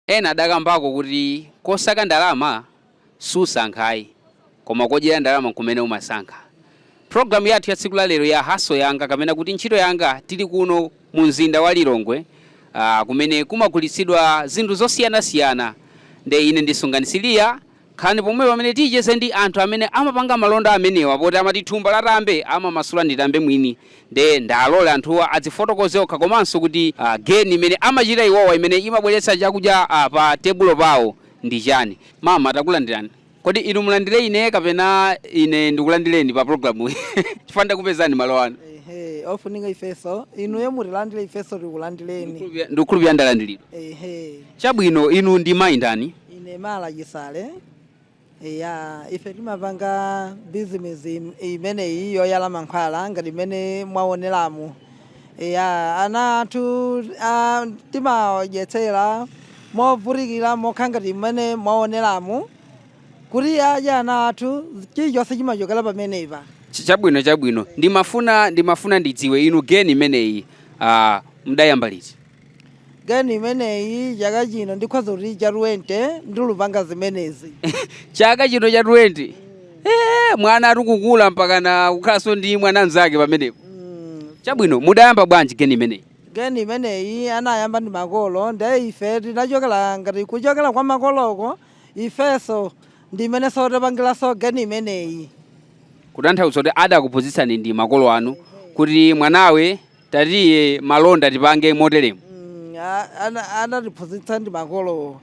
Ena adakambako kuti kosaka ndalama susankha ayi, koma kodyera ndalama nkumene umasankha. Programu yathu ya tsiku la lero ya Hustle Yanga kapena kuti Ntchito Yanga tili kuno mu mzinda wa Lilongwe kumene kumagulitsidwa zinthu zosiyanasiyana. Nde ine ndi Sungani Siliya, khalani pomwe pamene ticheze ndi anthu amene amapanga malonda amenewa poti amati thumba la tambe amamasula ndi tambe mwini. Nde ndalole anthuwa adzifotokoze okha komanso kuti geni imene amachita iwowa imene imabweretsa chakudya pa tebulo pawo ndi chani. Mama, takulandirani. Kodi inu mulandire ine kapena ine ndikulandireni pa programu chifukwa ndakupezani malo ano? Ehe, ofunika ifeso inuyo mutilandire, ifeso tikulandireni. Ndikukhulupirira ndalandiridwa. Ehe. Chabwino, inu ndi mayi ndani? Ine Mala Chisale. Eya, ife timapanga bizinesi imeneyi yoyala mankhwala ngati imene mwaoneramu. Eya, ana athu timadyetsera movutikira mokha ngati imene mwaoneramu kuti adye ana athu, chilichonse chimachokera pamenepa. Chabwino, ndimafuna ndidziwe, inu geni imeneyi mudayamba liti? Geni imeneyi chaka chino ndikhoza kuti cha 20 ndilupanga zimenezi. Chaka chino cha 20? Mwana atikukula mpakana kukhalanso ndi mwana mnzake pamenepo. Chabwino, mudayamba bwanji geni imeneyi? Geni imeneyi anayamba ndi makolo, nde ife tinachokera ngati kuchokera kwa makoloko, ifeso ndi imenenso tapangiranso geni imeneyi. Kutanthauza kuti adakuphunzitsani ndi makolo anu kuti mwanawe tatiye malonda tipange moteremu? Anatiphunzitsa ndi makolowo.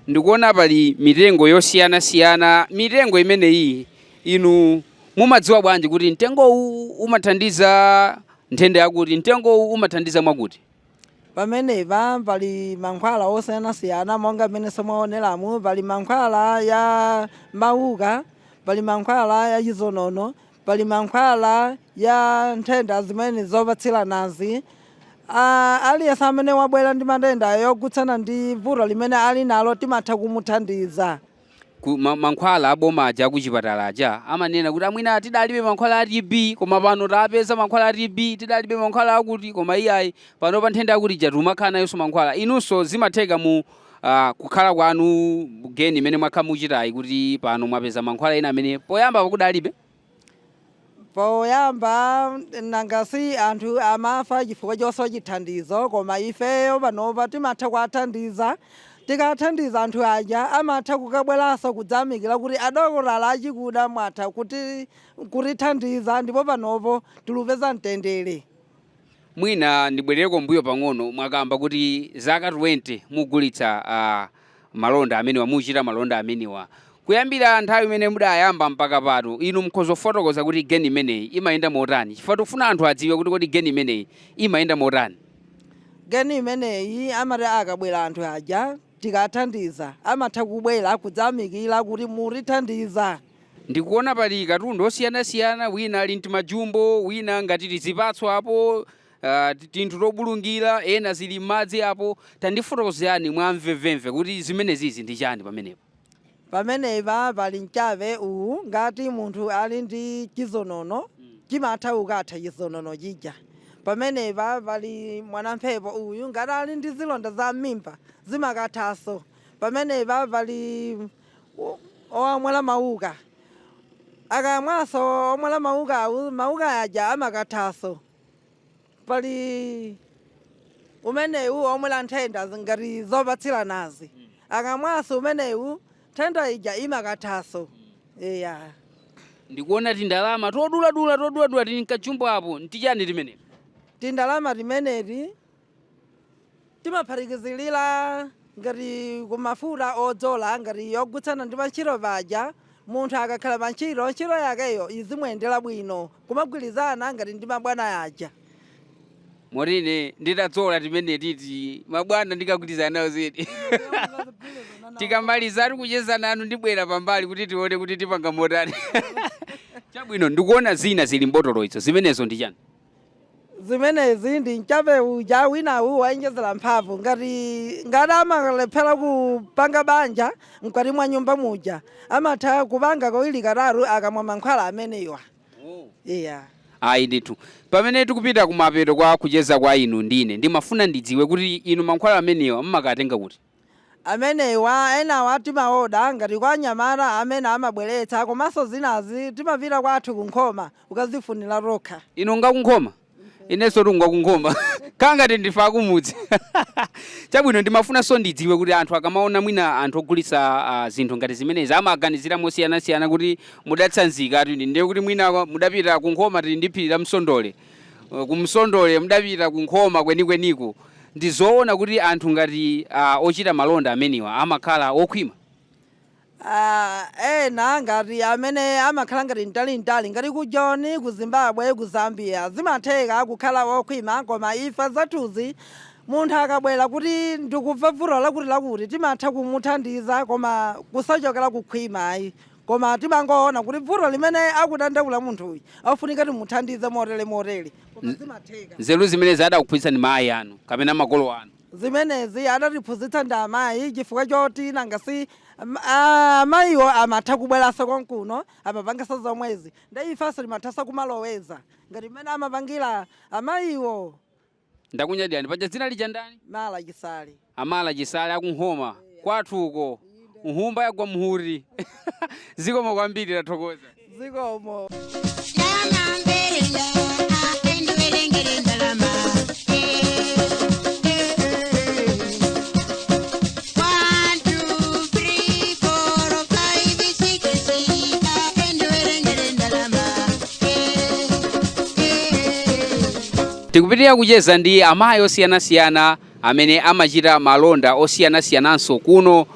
Ndikuona pali mitengo yosiyanasiyana. Mitengo imeneyi inu mumadziwa bwanji kuti mtengowu umathandiza nthenda yakuti, mtengowu umathandiza mwakuti? Pamenepa pali mankhwala osiyanasiyana monga mmene mwaoneramu. Pali mankhwala ya mauka, pali mankhwala ya chizonono, pali mankhwala ya nthenda zimene zopatsiranazi. Aliyense amene wabwera ndi matenda yokhudzana ndi vuto limene ali nalo timatha kumuthandiza. Mankhwala aboma aja akuchipatala aja amanena kuti amwina tidalibe mankhwala a TB, koma pano tapeza mankhwala a TB, tidalibe mankhwala akuti, koma iyayi, pano pa nthenda akuti ija timakhala nayonso mankhwala. Inunso zimatheka mu kukhala kwanu geni imene mwakhala muchitayi kuti pano mwapeza mankhwala ena amene poyamba pakudalibe? Poyamba nanga si anthu amafa chifukwa chosowa chithandizo, koma ifeyo panopa timatha kuwathandiza. Tikathandiza anthu aja amatha kukabweranso kudzayamikira kuti adokotala achikuda mwatha kutithandiza ndipo panopo tilupeza mtendere. Mwina ndibwerereko mbuyo pang'ono. Mwakamba kuti zaka 20 mugulitsa malonda amenewa, muchita malonda amenewa. Kuyambira nthawi imene mudayamba mpaka pano, inu mukhoza kufotokoza kuti geni imeneyi imayenda motani? Chifukwa tikufuna anthu adziwe kuti kodi geni imeneyi imayenda motani. Geni imeneyi amati akabwera anthu aja tikathandiza amatha kubwera kudzayamikira kuti mutithandiza. Ndikuona pali katundu osiyanasiyana, wina ali mtimajumbo, wina ngati tizipatso apo, tinthu tobulungira, ena zili m'madzi apo. Tandifotokozerani mwamvemvemve kuti zimenezizi ndi chani pamenepo? Pamenepa pali mchape uwu, ngati munthu ali ndi chizonono chimatha ukatha chizonono chija. Pamenepa pali mwanamphepo uyu, ngati ali ndi zilonda za m'mimba zimakathanso. Pamenepa pali omwera mauka, akamwanso omwera mauka awu, mauka aja amakathanso. Pali umenewu omwera nthenda ngati zopatsiranazi, akamwanso umenewu nthenda ija imakathanso. Eya. Ndikuona tindalama toduladula toduladula tili mkajumbo apo, ntichani timeneti? Tindalama timeneti timaphatikizirira ngati kumafuta odzola ngati yogwirizana ndi pantchito paja. Munthu akakhala pa ntchito, ntchito yakeyo izimuyendera bwino, kumagwirizana ngati ndi mabwana aja. Moti ine nditadzola timene titi mabwana ndikagwirizana nawo zedi? Tikamaliza ari kucheza nanu ndibwera pambali kuti tione kuti tipanga motani. Chabwino, ndikuona zina zili mbotolo izo, zimenezo ndi chani? Zimenezi ndi mchape uja winawu wainjezera mphamvu ngati amalephera kupanga banja mkati mwa nyumba muja, amatha kupanga kawiri katatu akamwa mankhwala amenewa. Iya. Ayi ndithu, pamene tikupita kumapeto kwa kucheza kwa inu ndine, ndimafuna ndidziwe kuti inu mankhwala amenewa mmakatenga kuti? Amenewa enawa timaoda ngati kwa anyamata amene amabweretsa, komanso zinazi timapita kwathu kunkhoma ukazifunira tokha. Inu ngakunkhoma? Inenso tungakunkhoma, kangati ndife akumudzi. Chabwino, ndimafunanso ndidziwe kuti anthu akamaona mwina anthu ogulitsa zinthu ngati zimenezi amaganizira mosiyanasiyana kuti mudatsanzika ati ndiye kuti mwina mudapita kunkhoma, tili ndi phiri la Msondole. Kumsondole mudapita kunkhoma kwenikweniko. Ndi zoona kuti anthu ngati ochita malonda amenewa amakhala okhwima? Ena ngati amene amakhala ngati mtalintali, ngati ku Joni, ku Zimbabwe, ku Zambia, zimatheka kukhala okhwima, koma ife zathuzi munthu akabwera kuti ndikubva vuto lakuti lakuti, timatha kumuthandiza, koma kusachokera kukhwima ayi, koma timangoona kuti vuto limene akudandaula munthuyu afunika timuthandize motere motere, koma zimatheka. Nzeru zimenezi adakuphunzitsani mayi anu kapena makolo anu? Zimenezi adatiphunzitsa ndi amayi, chifukwa choti nangasi amayiwo amatha kubweranso konkuno, amapangisa zomwezi, ndi ifenso timathanso kumaloweza ngati mmene amapangira amayiwo. Ndakunyadirani. Paja dzina lija ndani? Mala Chisale. Amala Chisale akunkhoma kwathuko, nkhumba yagwa mhuri. Zikomo kwambiri, tathokoza. Zikomo. Ndalama mbereya, endiwerengere ndalama. One, two, three, four, five, six, endiwerengere ndalama. Tikupitirira kucheza ndi amayi osiyanasiyana amene amachita malonda osiyanasiyananso kuno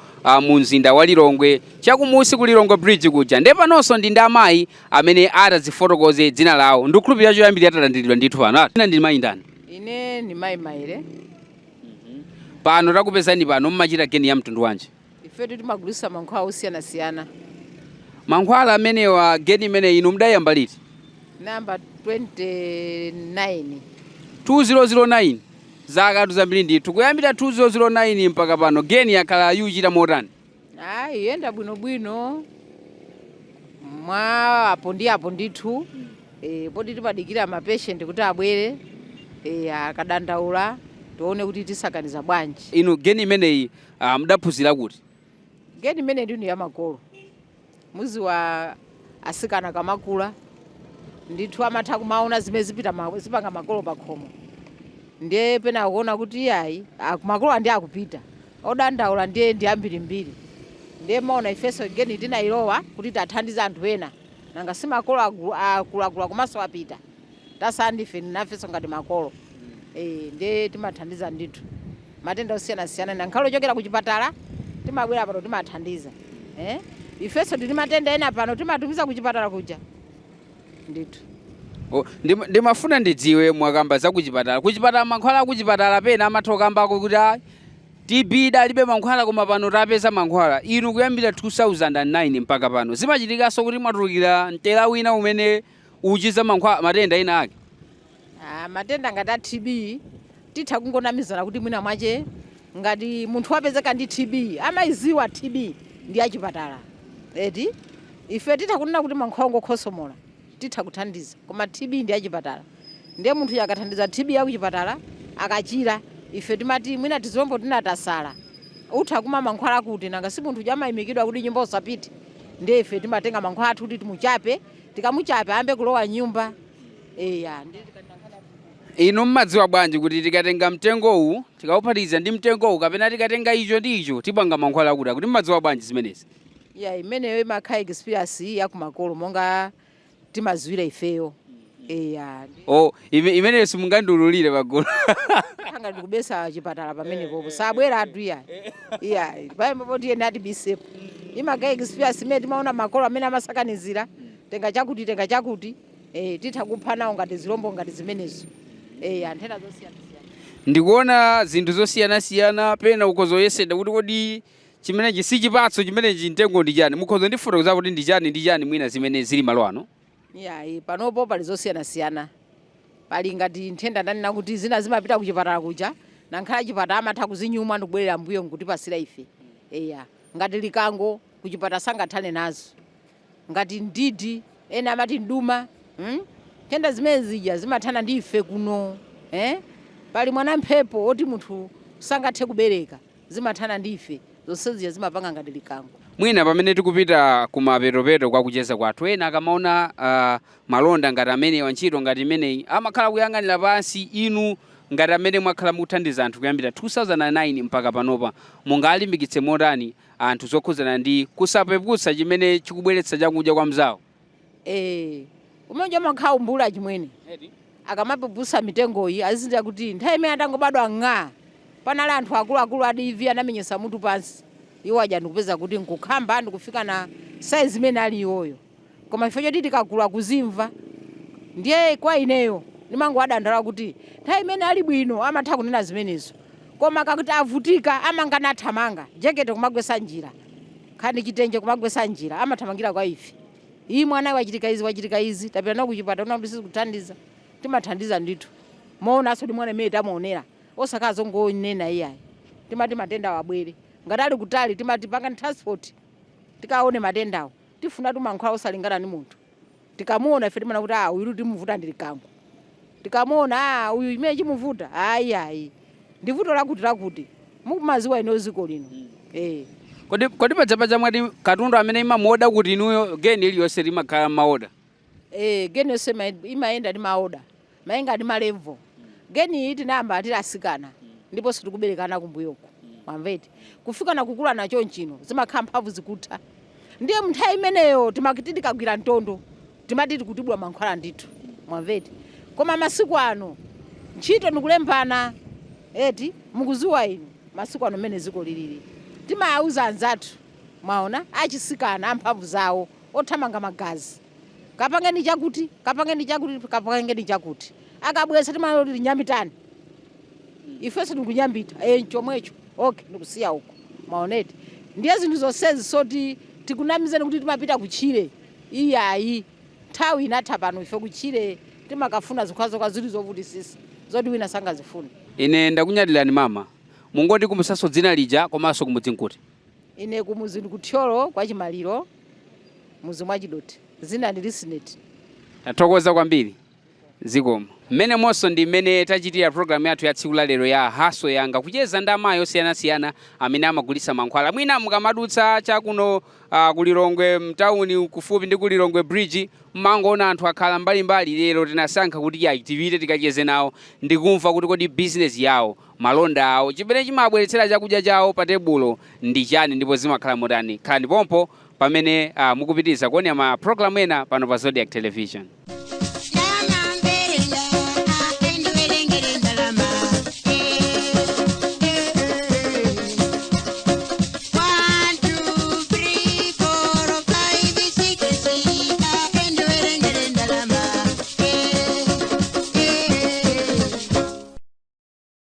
mu mzinda wa Lilongwe, chakumusi ku Lilongwe Bridge kuja. Ndiye panonso ndi amayi amene atazifotokoze dzina lawo. Ndikukhulupirira choyambirira atalandiridwa ndithu pano. Ina ndi mayi ndani? Ine ni mayi Maire. Pano takupezani pano, mmachita geni ya mtundu wanji? Ifetu timagulitsa mankhwala osiyanasiyana. Mankhwala amenewa, geni imene inu mudayamba liti? Namba 29. 2009, zaka zambiri ndithu. Kuyambira 2009 mpaka pano, geni yakhala yuchita motani? Ayi, yenda bwinobwino mwa apo ndi apo ndithu. Poti timadikira ma patient kuti abwere, akadandaula tione kuti tisakaniza bwanji. Inu geni imeneyi mudaphunzira kuti? Geni imene ndinu ya makolo, muzi wa asikana kamakula ndithu amatha kumaona zimene zipita zipanga makolo pakhomo, ndiye pena kuona kuti iyayi, makolo andi akupita odandaula ndiye ndi ambirimbiri, ndiye maona ifenso geni tinayilowa kuti tathandiza anthu ena. Nanga si makolo akuluakulu komanso apita, tasala ndife nafenso ngati makolo. Ndiye timathandiza ndithu matenda osiyanasiyana, nankhale ochokera kuchipatala timabwera pano timathandiza. Ifenso tili matenda ena pano timatumiza kuchipatala kuja ndithu. Oh, ndimafuna ndidziwe, mwakamba za kuchipatala. Kuchipatala, mankhwala akuchipatala pena amatha kukambako kuti TB idalibe mankhwala, koma pano tapeza mankhwala. Inu kuyambira 2009 mpaka pano, zimachitikanso kuti mwatulukira mtera wina umene uchiza mankhwala matenda ena ake? Matenda ngati a TB titha kungonamizana kuti mwina mwache ngati munthu wapezeka ndi TB, amayiziwa TB ndi achipatala eti. Ife titha kunena kuti mankhwala ngokhosomola titha kuthandiza, koma TB ndi achipatala. Ndiye munthu akathandiza TB yakuchipatala akachira, ife timati mwina tizilombo tinatasala utha kumwa mankhwala kuti nanga si munthu amayimikidwa kuti nyumba usapite. Ndiye ife timatenga mankhwala athu kuti timuchape, tikamuchape ayambe kulowa nyumba, eya. Ndiye Inu mmadziwa bwanji kuti tikatenga mtengowu tikawuphatikiza ndi mtengowu kapena tikatenga icho ndi icho tipanga mankhwala akuti akuti? Mmadziwa bwanji zimenezi? Ya, imeneyo imakhala experience yakumakolo, monga timaziwira ifeyo, eya. Oh, imeneyo simungandiululire pagulu? Anga ndikubesa chipatala pamenepopo, sabwera atu. Iya, iya, pamenepo tiyeni atibisepo. Imakhala experience imene timaona makolo amene amasakanizira, tenga chakuti, tenga chakuti, titha kupha nawo ngati zilombo ngati zimenezo, eya, nthenda zosiyanasiyana. Ndikuona zinthu zosiyanasiyana, pena ukhozoyeseda kuti kodi chimenechi si chipatso, chimenechi mtengo ndi chani? Mukhoza ndifotokoza kuti ndi chani ndi chani mwina zimene zili malo ano? Yayi, panopo pali zosiyanasiyana. Pali ngati nthenda ndanena kuti zina zimapita kuchipatala kuja, nankhala chipatala amatha kuzinyuma ndikubwerera mbuyo nkutipasira ife. Eya, ngati likango kuchipatala sangathane nazo, ngati ndidi ena amati nduma, Nthenda zimene zija zimathana ndi ife kuno, eh? Pali mwana mphepo oti munthu sangathe kubereka, zimathana ndi ife. Zonse zija zimapanga ngati likango. Mwina pamene tikupita kumapetopeto kwa kucheza kwathu, ena akamaona malonda ngati amenewa, ntchito ngati imeneyi, amakhala kuyang'anira pansi. Inu ngati amene mwakhala mukuthandiza anthu kuyambira 2009 mpaka panopa, mungalimbikitse motani anthu zokhudzana ndi kusapeputsa chimene chikubweretsa chakudya kwa mzawo? Umene umakhala umbula chimwene akamapepusa mitengoyi, azindira kuti nthawi imene atangobadwa ng'a panali anthu akuluakulu adivi anamenyesa mutu pansi, iwo aja ndikupeza kuti nkukhamba ndikufika na saizi imene ali iwoyo. Koma ife choti tikakula kuzimva, ndiye kwa ineyo ndimangowadandaula kuti nthawi imene ali bwino amatha kunena zimenezo, koma kakuti avutika amangana athamanga jekete kumagwesa njira, khani chitenje kumagwesa njira, amathamangira kwa ife. Iyi mwana wachitika izi, wachitika izi, tapita nawo kuchipatala, una kuti sizikuthandiza. Timathandiza ndithu, moonanso ndi mwana imene tamuonera, osakhala zongonena iyayi. Timati matenda wabwere, ngati ali kutali timati pangani transport tikaone matendawo. Tifuna tumankhwala osalingana ndi munthu. Tikamuona ife timaona kuti ah, uyu timuvuta ndi likango. Tikamuona, ah, uyu imene chimuvuta, ayi ayi, ndi vuto lakuti lakuti mukumaziwa ino ziko lino. Kodi pajapaja mwati katundu amene imamuoda kuti inuyo geni iliyonse limakhala maoda? Geni yonse imayenda ndi maoda, mayenga ndi ma level. Geni iyi tinayamba tili asikana ndipo sitikuberekana kumbuyoko, mwamveti kufika na kukula nacho nchino zimakhala mphamvu zikutha. Ndiye mnthawi imeneyo timati tikagwira mtondo timati tikutibwa mankhwala ndithu, mwamveti. Koma masiku ano ntchito ndikulembana eti, mukuziwa inu masiku ano mmene ziko lilili. Timawuza anzathu, mwaona, achisikana amphamvu zawo othamanga magazi, kapangeni chakuti, kapangeni chakuti, kapangeni chakuti. Akabwesa timanoti tinyambitani, ifenso tikunyambita nchomwecho, okay, ndikusiya uko, mwaoneti. Ndiye zinthu zonsezi soti tikunamizeni kuti timapita kutchire, iyayi, nthawi inatha. Pano ife kutchire timakafuna zokhazoka zili zovutisisa zoti wina sangazifune. Ine ndakunyadirani mama. Mungoti kumbusanso dzina lija komanso kumudzi nkuti? Ine kumuzi ndikuthyolo kwa Chimaliro, muzi mwa Chidoti, zina ndi Lisineti. Tathokoza kwambiri, zikomo. Mmene monso ndi mmene tachitira programu yathu ya tsiku la lero ya Hustle Yanga, kucheza ndi amayi osiyanasiyana amene amagulitsa mankhwala. Mwina mukamadutsa chakuno kulilongwe mtawuni, kufupi ndi kulilongwe Bridge, mmangoona anthu akhala mbalimbali. Lero tinasankha kuti yayi, tipite tikacheze nawo ndikumva kuti kodi bizinesi yawo, malonda awo, chimene chimabweretsera chakudya chawo pa tebulo ndi chani ndipo zimakhala motani. Khalani pompo pamene mukupitiriza kuonera ma programu ena pano pa Zodiak Television.